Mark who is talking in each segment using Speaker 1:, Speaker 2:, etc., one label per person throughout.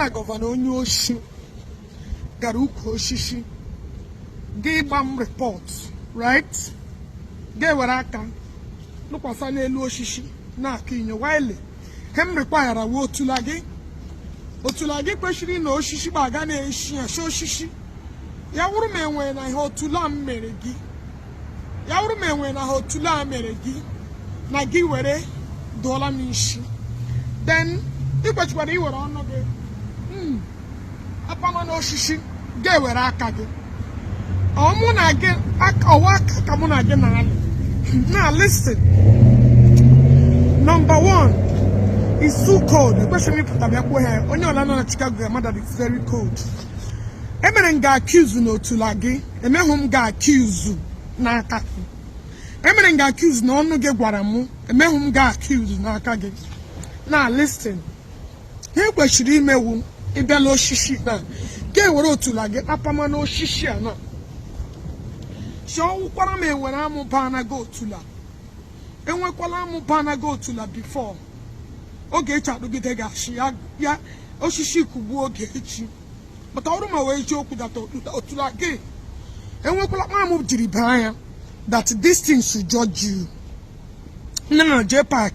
Speaker 1: Governor onye oshi gara ukwu osisi gị gba m report, right? Ga-ewere aka lụkwasa n'elu osisi na-akụ inyo while he m rekwayara wee otula gị, otula gị kwesịrị na osisi gbaga na-eshi ashi osisi ya. Wụrụ ma enwere na ihe otula m mere gị, ya wụrụ ma enwere na ha otula a mere gị na gị were dụọla m isi, then ị kwechikwara iwere ọnụ gị apama n'osisi, ga-ewere aka gị. Ọ mụ na gị ọwa aka ka mụ na gị na-alụ na. Listen, number one, it's too cold. Ekwesịghị m ịpụta bịa kwuo ha. Onye ọla nọ na Chicago ga-ama that it's very cold. Emere m ga-accuse na otula gị, emeghụ m ga-accuse n'aka gị. Emere m ga-accuse na ọnụ gị gwara m, emeghụ m ga-accuse n'aka gị. Na listen, ihe kwesịrị imewu, ịbịala osisi na ga-ewere otula gị apama n'osisi a na si ọwụkwara m enwere amụba anaghị otula, enwekwala amụba anaghị otula before Ogechi akpụgide gị ashị ya, ya osisi kugbuo Ogechi. But ọrụ ma wee eziokwu that otula gị enwekwala kpamụ jiri baa ya, that this thing should judge you. Now, JPAC,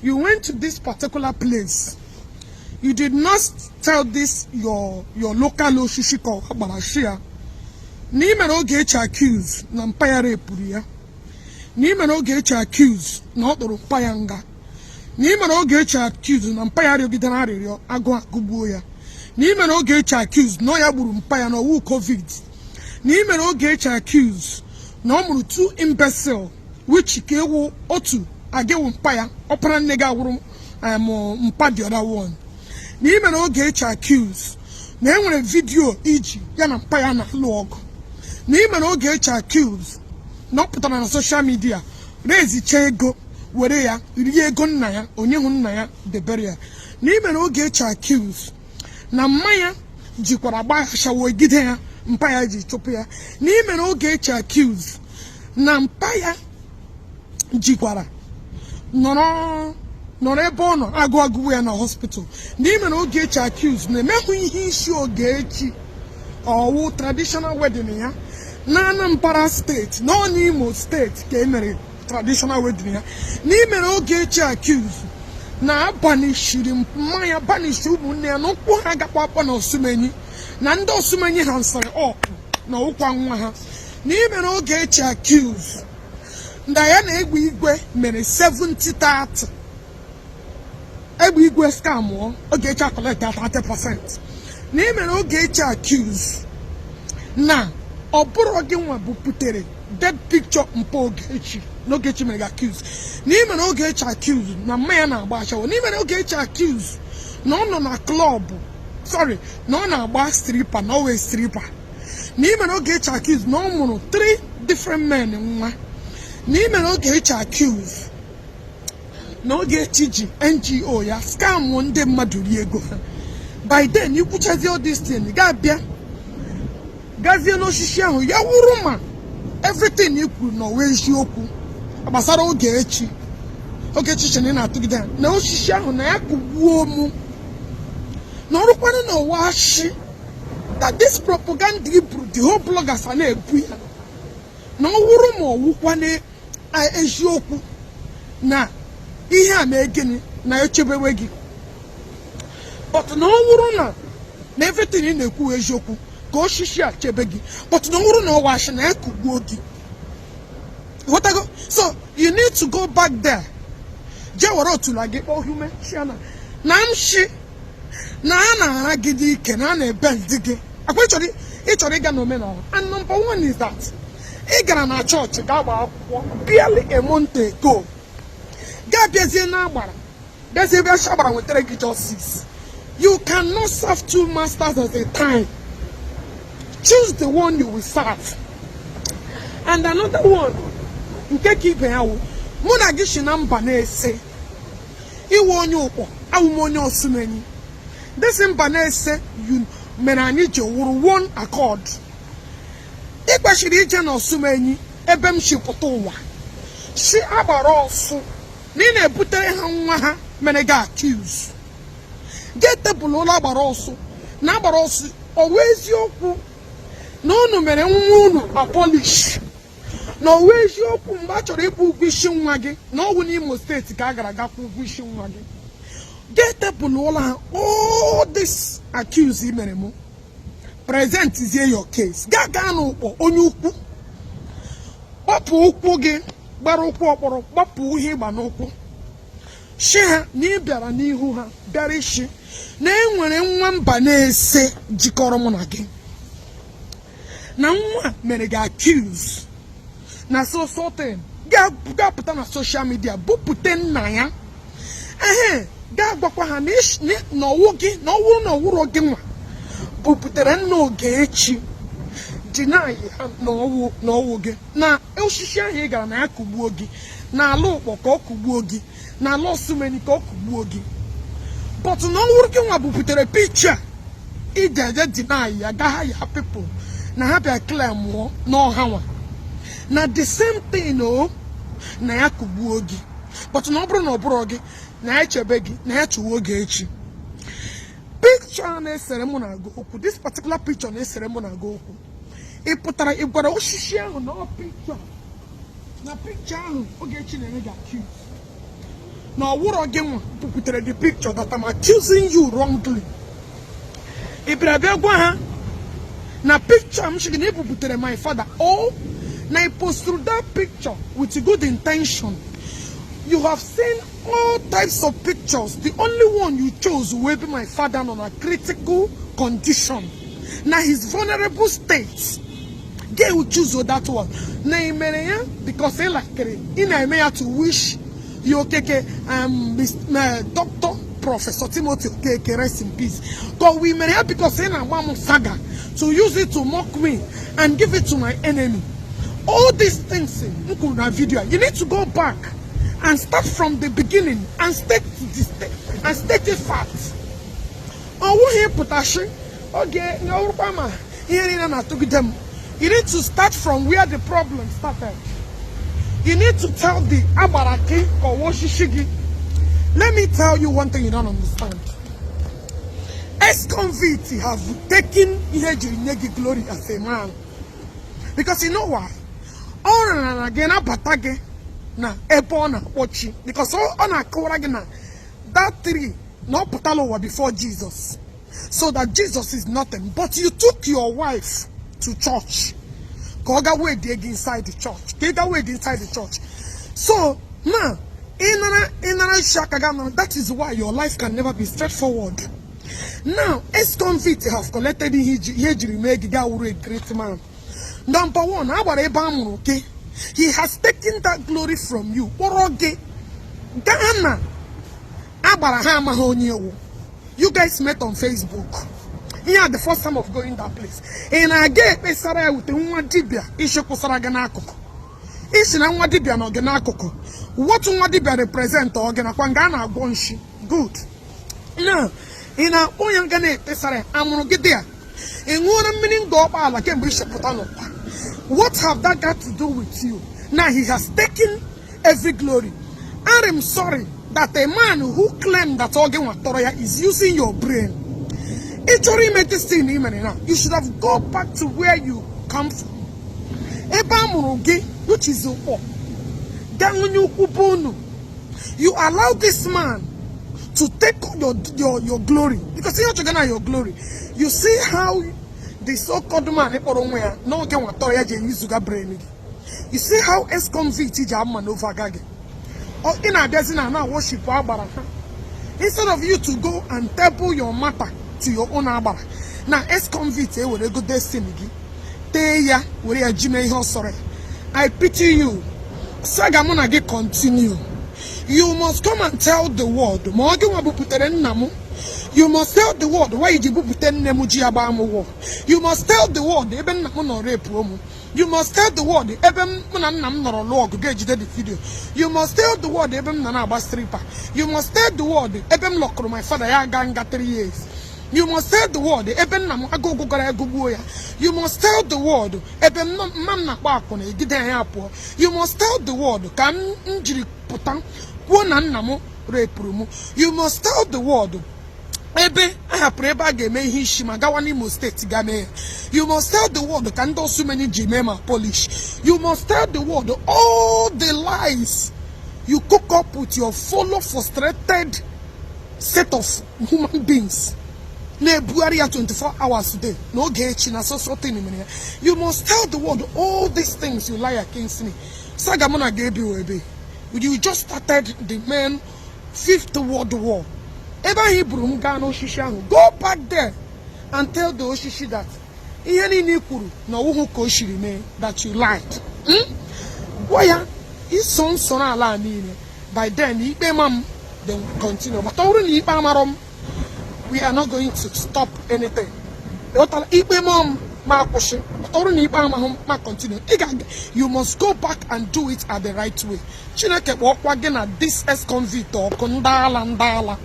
Speaker 1: you went to this particular place. You did not tell this your local osisi ka ọ gbara shia na ị mere Ogechi accuse na mpa ya repụrụ ya, na ị mere Ogechi accuse na ọ tụrụ mpa ya nga, na ị mere Ogechi accuse na mpa ya rịọgidere arịrịọ agụ agụgbuo ya, na ị mere Ogechi accuse na ọ ya gburu mpa ya na ọwụ COVID, na ị mere Ogechi accuse na ọ mụrụ two imbecile, which ka ewu otu agịwụ mpa ya, ọpara nne gị awụrụ mpa the other one, na ị mere Ogechi accuse na e nwere video iji ya na mpa ya na-alụ ọgụ, na ị mere Ogechi accuse na ọ pụtara na social media rezicha ego were ya rie ego nna ya, onye hụ nna ya debere ya, na ị mere Ogechi accuse na mmanya jikwara gbachawogide ya, mpa ya ji chụpụ ya, na ị mere Ogechi accuse na mpa ya jikwara nọrọ nọrọ ebe ọ nọ agụ agụgbu ya na hospital, na ị mere Ogechi accuse na emehụ ihe isi Ogechi ọwụ traditional wedding ya na Anambra Steeti, na ọ n'Imo Steeti ka e mere traditional wedding ya, na ị mere Ogechi accuse na abanishiri mmanya, banishi ụmụnne ya na ụkwụ ha gakwa akpọ na Osumenyi, na ndị Osumenyi ha nsịrị ọpụ na ụkwa nwa ha, na ị mere Ogechi accuse na ya na Egbe Igwe mere 70-30, Egbe Igwe scam Ogechi a collect 30%, na ị mere Ogechi accuse na ọ bụrụ gị nwa buputere dead picture mpa Ogechi na Ogechi mere gị accuse, na ị mere Ogechi accuse na mma ya na-agba ashawo, na ị mere Ogechi accuse na ọ nọ na club, sorry, na ọ na-agba stripper, na ọ wee stripper, na ị mere Ogechi accuse na ọ mụrụ three different men nwa, na ị mere Ogechi accuse na Ogechi ji NGO ya scam ndị mmadụ rie ego ha. By then, ikwuchazie all this thing, ga-abịa gazie n'osisi ahụ, ya wụrụ ma everything i kwuru na ọwa eziokwu gbasara Ogechi, Ogechi chere na ị na-atụgide ya na osisi ahụ na ya kụgbuo mụ na ọrụkwanụ na ụwa ashị, that this propaganda i buru, the whole bloggers a na-ebu ya, na ọ wụrụ ma ọwụkwa na eziokwu na ihe a mee gịnị na echebewe gị. But na ọ wụrụ na everything ị na-ekwu eziokwu, ka osisi a chebe gị. But na ọ wụrụ na ọwa ashị, na ya kụgbuo gị. Ghọtago? So you need to go back there, jee were otula gị kpọọ hume shiana na mshi na a na-ara gị dị ike na a na-ebe ndị gị akwa. Ịchọrọ ịga n'omenala, and number one is that ị gara na chọọchị ga gba akwụkwọ barely a month ago, gaa bịazie na agbara, bịazie bịa shagbara nwetara gị justice. You cannot serve two masters at a time. Choose the one you will serve. And another one, nke ka ibe ya wụ, mụ na gị si na mba na-ese iwe onye ụkpọ, awụ m onye Osumenyi. This mba na-ese you mere anyị ji wụrụ one accord. Ị kwesịrị ije na Osumenyi ebe m si pụta ụwa, si agbara ọsụ na ị na-ebutere ha nwa ha mere gị accuse. Ga-etebụl ụlọ agbara ọsụ na agbara ọsụ. Ọwa eziokwu na unu mere nwa unu abolish, na ọwa eziokwu mgbe a chọrọ ịkwụ ụgwọ isi nwa gị na ọwụ n'Imo Steeti ka a gara aga kwụ ụgwọ isi nwa gị. Ga-etebụl ụlọ ha. All this accuse mere mụ, presentzie your case. Gaa gaa n'ụkpọ onye ukwu, gbapụ ụkwụ gị, gbara ụkwụ ọkpọrọ, gbapụ ihe ịgba n'ụkwụ, shi ha na ị bịara n'ihu ha, bịara ishi na e nwere nwa mba na-ese jikọrọ mụ na gị, na nwa mere gị accuse na so so thing. Ga-apụta na social media bupute nna ya. Ehe, ga-agwakwa ha na ọwụ gị, na ọwụrụ na ọwụrụ gị nwa buputere nna Ogechi. Deny ha na ọwụ gị, na osisi ahụ ị gara na ya kụgbuo gị, na ala ụkpọ ka ọ kụgbuo gị, na ala osumeni ka ọ kụgbuo gị, but na ọwụrụ gị nwa buputere picture iji eje deny ya, gaha ya people na ha bịa claim mụọ n'ọha nwa na the same thing o na ya kụgbuo gị, but na ọ bụrụ na ọ bụrụ gị, na ya chebe gị, na ya chụwa oge echi. Picture a na-esere mụ na gị okwu, this particular picture na-esere mụ na gị okwu, ị pụtara ị gwara osisi ahụ na ọ picture, na picture ahụ Ogechi na-eme gị accuse, na ọwụrọ gị nwa buputere the picture that I'm accusing you wrongly. Ị bịara bịa gwa ha na picture m sị na ị buputere my father, or na ị posturu that picture with good intention. You have seen all types of pictures. The only one you chose will be my father on a critical condition, na his vulnerable state. Gị will choose that one, na ị mere ya because ị lakịrị ị na-eme ya to wish ya Okeke, Dr. Professor Timothy Okeke, rest in peace, ka we mere ya because ị na-agba m saga to use it to mock me and give it to my enemy. All these things m kwuru na video, you need to go back and start from the beginning and state the state and state a fact. Ọ wụghị ịpụtashi oge ọrụkwa ma ihe niile na-atụgide m. You need to start from where the problem started. You need to tell the agbara gị ka ọwa osisi gị. Let me tell you one thing you don't understand. Ex-convict have taken ihe ejiri nye gị glory as a man, because you know why? Ọ rara gị nabata gị na ebe ọ na-akpọchi, because ọ na-akọwara gị na that tree na ọ pụtala ụwa before Jesus, so that Jesus is nothing. But you took your wife to church ka ọ ga wedie gị inside the church, ka ị ga wed inside the church. So now ịnara ịnara isi aka gị anara. That is why your life can never be straightforward. Now ex-convict have collected ihe ejiri mee gị gaa wuru a great man. Number one, a gbara ebe a mụrụ gị, he has taken that glory from you, kpọrọ gị gaa na agbara ha amaghị onye ewu. You guys met on Facebook. Ihe a, the first time of going that place, ị na-aga ekpesara ya wute nwa dibịa isi kwụsara gị n'akụkụ, isi na nwa dibịa nọ gị n'akụkụ. What nwa dibịa represent ọ gị nakwa nga a na-agwọ nshi? Good. Now ị na-akpọ ya ga na-ekpesara ya amụrụ gị dị ya, ị ṅụọla mmiri nga ọkpa ala kemgbe ishepụta n'ụwa. What have that got to do with you? Now he has taken every glory. I'm sorry that a man who claimed that oge nwa tọrọ ya is using your brain. Ị chọrọ ime this thing ị mere now, you should have go back to where you come from, ebe a mụrụ gị, which is Ụkpọ. Gaa onye ukwu bụ unu. You allow this man to take your glory because ihe ọ chọga na your glory. You see how the so-called man kpọrọ onwe ya n'oge nwa tọrọ ya ji eyuzuga brain gị. You see how ex-convict ji ama n'ofe aga gị. Ị na-abịazi na worship agbara ha instead of you to go and table your matter to your own agbara. Na ex-convict ewere ego destiny gị tee ya, were ya ji mee ihe ọ sọrọ ya. I pity you. Saga mụ na gị continue. You must come and tell the world ma ọ gị nwa buputere nna m. You must tell the world why ji bupute nne m ji ya gbaa m wọ. You must tell the world ebe nna m nọ repuo m. You must tell the world ebe mụ na nna m nọrọ lụọ ọgụ, ga-ejide the video. You must tell the world ebe m nọ na-agba stripper. You must tell the world ebe m lọkụrụ my father ya aga nga 3 years. You must tell the world ebe nna m agụgụ gara egụgbuo ya. You must tell the world ebe mma m na-akpọ akwụna egide ya pụọ. You must tell the world ka m jiri pụta kwuo na nna m repụrụ m. You must tell the world. Ebe a hapụrụ ebe a ga-eme ihe isi ma gawa n'Imo Steeti ga mee ya. You must tell the world ka ndị Osumenyi ji mee ma polish. You must tell the world all the lies you cook up with your fellow frustrated set of human beings na-ebugharị ya 24 hours a day na Ogechi na so so thing mere ya. You must tell the world all these things you lie against me. Saga mụ na ga-ebi ebe you just started the main Fifth World War. Ebe ahụ i buru m gaa n'osisi ahụ, go back there and tell the osisi that ihe niile i kwuru na ọwụhụ ka o siri mee, that you lied. Gwa ya iso nsoro ala a niile. By then, ikpe ma m, then continue. But ọ bụrụ na ikpe amarọ m, we are not going to stop anything. Ịghọtala? Ikpe ma m, ma akwụsị. But ọ bụrụ na ikpe amahụ m, ma continue. Ị ga, you must go back and do it at the right way. Chineke kpọọkwa gị na this ex-convict ọkụ, ndị ala, ndị ala.